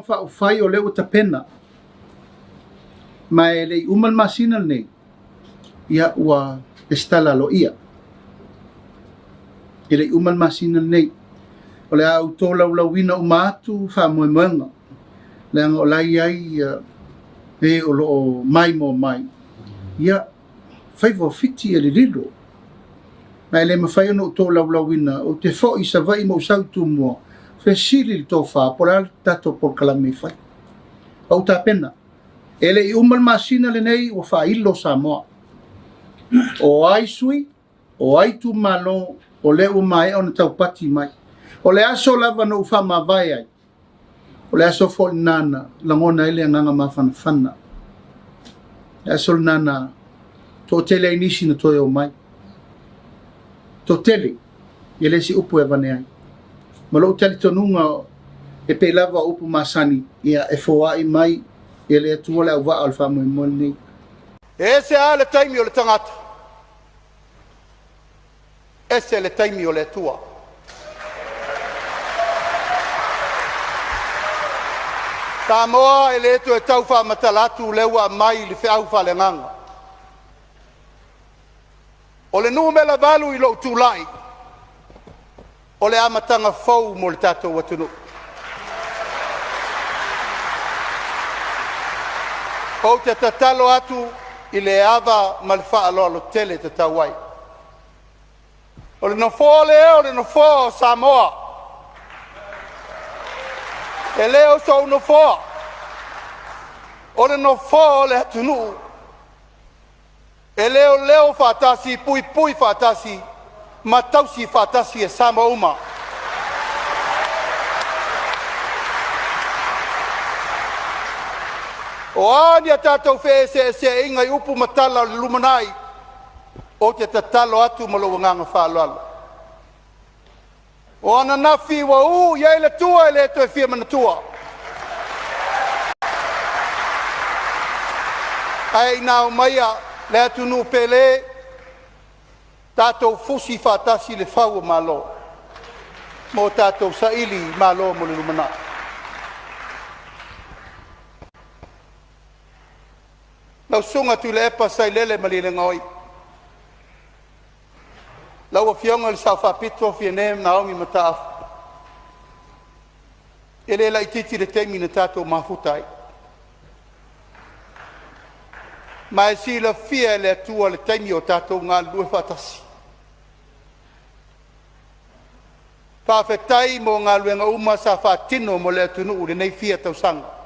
Faaupufai o lea ua tapena, ma e le i uma le masina lenei, ia ua lesitala aloaia. E le i uma le masina lenei. O le a ou tolaulauina uma atu faamoemoega, leaga o la e i ai e o lo o maimoa mai, ia, faiva o Fiti e lililo. Ma e le mafai ona ou tolaulauina, ou te foi i Savaii ma ou sau i Tumua, fesili le tofa po o le a le tatou polokalame e fai. Ua ou tapena. E le i uma le masina lenei ua faailo Samoa. O ai sui, o ai itumalo, o lea ua maea ona taupati mai. O le aso lava na ou faamavae ai, o le aso foi lena na lagona ai le agaga mafanafana. Le aso lena na toatele ai nisi na toe omai. Toatele, e le o se upu e avane ai. Ma lou talitonuga e pei lava o upu masani, ia e foai mai e le Atua le auvaa o le faamoemoe lenei. E ese lava le taimi o le tagata, ese le taimi o le Atua. Samoa e le toe tau faamatala atu lea ua aumai le feau faaleagaga. O le numera 8 i lou tulai, o le amataga fou mo le tatou atunuu. Ou te tatalo atu i le ava ma le faaaloalo tele e tatau ai. O le nofoa lea o le nofoa o Samoa. E le o sou nofoa, o le nofoa o le atunuu e leoleo faatasi, puipui faatasi ma tausi faatasi e Samoa uma. O a ni a tatou feeseeseaiga i upu ma tala o le lumanai, ou te tatalo atu ma lou agaga faaaloalo, o ananafi ua uu i ai le tua e le toe fia manatua. Ae ina aumaia le atunuu pele, tatou fusi faatasi le fau o Malo ma o tatou saili malo mo le lumanai. Lau Susuga Tuilaepa Sailele Malielegaoi, lau Afioga i le Sao Faapito Fiame Naomi Mataafa, e le laitiiti le taimi na tatou mafuta ai, ma e silafia e le Atua le taimi o tatou galulue faatasi. Faafetai mo galuega uma sa faatino mo le atunuu i lenei fia tausaga.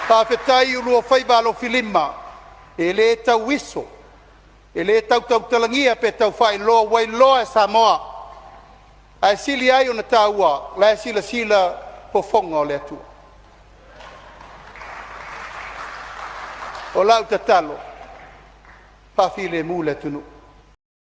Faafetai i oulua faiva alofilima e le tauiso, e le tau tautalagia pe tau faailoa, ua iloa e Samoa, ae sili ai ona taua o la e silasila fofoga o le Atua. O lau tatalo, faafilemu le atunuu.